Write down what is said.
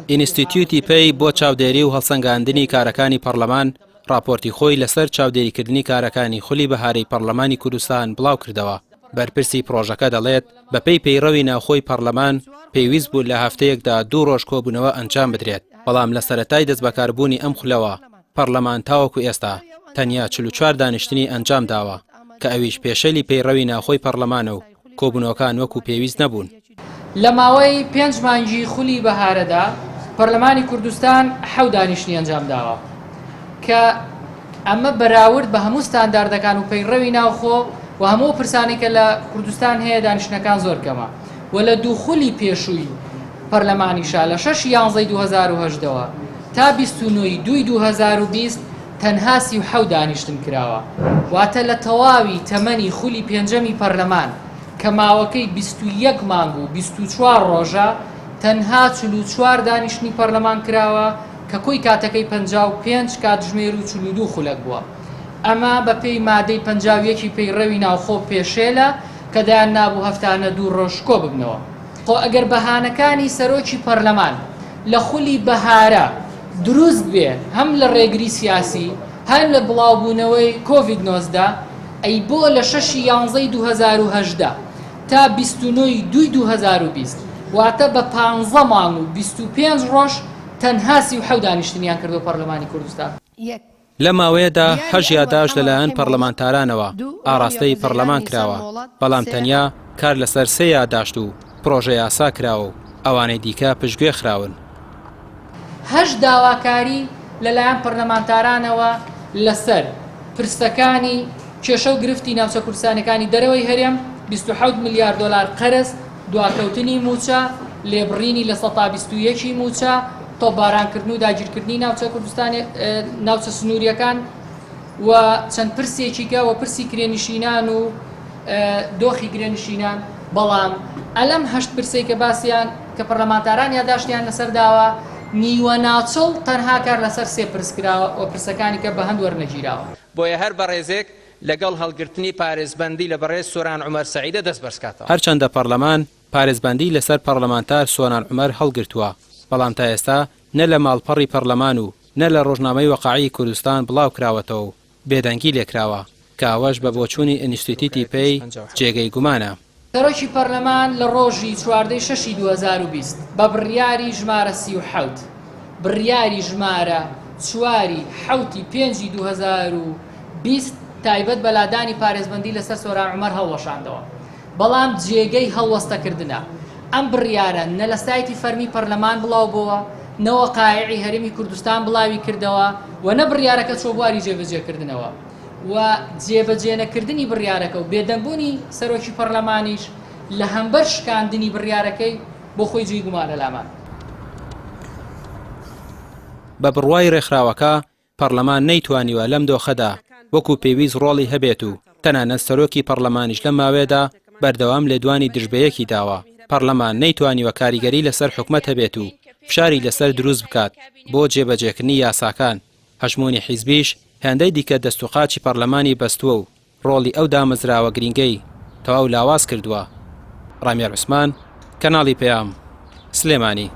ئینستیتیوتی پەی بۆ چاودێری و هەڵسەنگاندنی کارەکانی پەڕلەمان ڕاپۆرتی خۆی لەسەر چاودێریکردنی کارەکانی خولی بەهارەی پەڕلەمانی کوردستان بڵاوکردەوە. بەرپرسی پڕۆژەکە دەڵێت، بەپێی پەیڕەوی ناوخۆی پەڕلەمان پێویست بوو لە هەفتەیەکدا دوو ڕۆژ کۆبوونەوە ئەنجام بدرێت، بەڵام لە سەرەتای دەستبەکاربوونی ئەم خولەوە پەڕلەمان تاوەکو ئێستا تەنیا 44 دانیشتنی ئەنجامداوە کە ئەویش پێشێلی پەیڕەوی ناوخۆی پەڕلەمانە و کۆبوونەوەکان وەکو پێویست نەبوون. لە ماوەی پێنج مانگی خولی بەهارەدا پەرلەمانی کوردستان حەو دانیشتنی ئەنجامداوە کە ئەمە بەراورد بە هەموو ستانداردەکان و پەیڕەوی ناوخۆ و هەموو ئەو پرسانەی کە لە کوردستان هەیە دانیشتنەکان زۆر کەمە و لە دوو خولی پێشووی پەرلەمانیشا لە شەش یانزەی 2018 وە تا 29 ی دووی 2020 تەنها 37 دانیشتن کراوە واتە لە تەواوی تەمەنی خولی پێنجەمی پەرلەمان کە ماوەکەی 21 مانگ و 24 ڕۆژە تەنها 44 دانیشتنی پەرلەمان کراوە کە کۆی کاتەکەی 55 کاتژمێر و 42 خولەک بووە. ئەمە بە پێی مادەی 51 ی پەیڕەوی ناوخۆ پێشێلە کە دایان نابوو هەفتانە دوو ڕۆژ کۆ ببنەوە. خۆ ئەگەر بەهانەکانی سەرۆکی پەرلەمان لە خولی بەهارە دروست بێ هەم لە ڕێگری سیاسی هەم لە بڵاوبوونەوەی کۆڤید 19 ئەی بۆ لە شەشی یانزەی 2018 تا 29 ی دووی 2020 واتە بە پانزە مانگ و 25 ڕۆژ تەنها 37 دانیشتنیان کردووە پەرلەمانی کوردستان؟ لەم ماوەیەدا هەشت یاداشت لەلایەن پەڕلەمانتارانەوە ئاڕاستەی پەڕلەمان کراوە، بەڵام تەنیا کار لەسەر سێ یاداشت و پڕۆژە یاسا کراوە و ئەوانەی دیکە پشتگوێ خراون. هەشت داواکاری لەلایەن پەرلەمانتارانەوە لەسەر پرسەکانی کێشە و گرفتی ناوچە کوردستانیەکانی دەرەوەی هەرێم، 27 ملیار دۆلار قەرز، دواکەوتنی مووچە، لێبڕینی 21% ی مووچە، تۆپبارانکردن و داگیرکردنی ناوچە کوردستانی ناوچە سنووریەکان و چەند پرسێکی کە و پرسی کرێنشینان و دۆخی کرێنشینان بەڵام ئەلەم هەشت پرسەی کە باسیان کە پەرلەمانتاران یاداشتیان لەسەر داوە نیوە ناچڵ تەنها کار لەسەر سێ پرس کراوە و پرسەکانی کە بە هەند وەرنەگیراوە. بۆیە هەر بەڕێزێک لەگەڵ هەڵگرتنی پارێزبەندی لە بەڕێز سۆران عومەر سەعیدە دەست بەرزکاتەوە. هەرچەندە پەڕلەمان پارێزبەندی لەسەر پەڕلەمانتار سۆران عومەر هەڵگرتووە، بەڵام تا ئێستا نە لە ماڵپەڕی پەڕلەمان و نە لە ڕۆژنامەی وەقائیعی کوردستان بڵاوکراوەتەوە و بێدەنگی لێکراوە، کە ئەوەش بە بۆچوونی ئینستیتیتی پەی جێگەی گومانە. سەرۆکی پەرلەمان لە ڕۆژی 14 ی شەشی 2020 بە بڕیاری ژمارە 37 بڕیاری ژمارە چواری حەوتی پێنجی 2020 تایبەت بە لادانی پارێزبەندی لەسەر سۆران عومەر هەڵوەشاندەوە، بەڵام جێگەی هەڵوەستەکردنە. ئەم بڕیارە نە لە سایتی فەرمی پەرلەمان بڵاوبۆوە، نە وەقائیعی هەرێمی کوردستان بڵاوی کردەوە و نە بڕیارەکە چووە بواری جێبەجێکردنەوە و جێبەجێنەکردنی بڕیارەکە و بێدەنگبوونی سەرۆکی پەرلەمانیش لە هەمبەر شکاندنی بڕیارەکەی بۆ خۆی جێی گومانە لامان. بە بڕوای ڕێکخراوەکە، پەڕلەمان نەیتوانیوە لەم دۆخەدا وەکو پێویست ڕۆڵی هەبێت و تەنانەت سەرۆکی پەڕلەمانیش لەم ماوەیەدا بەردەوام لێدوانی دژبەیەکی داوە، پەڕلەمان نەیتوانیوە کاریگەری لەسەر حکومەت هەبێت و فشاری لەسەر دروست بکات بۆ جێبەجێکردنی یاساکان، هەژموونی حیزبیش هێندەی دیکە دەست و قاچی پەڕلەمانی بەستووە و ڕۆڵی ئەو دامەزراوە گرینگەی تەواو لاواز کردووە. ڕامیار عوسمان، کەناڵی پەیام، سلێمانی.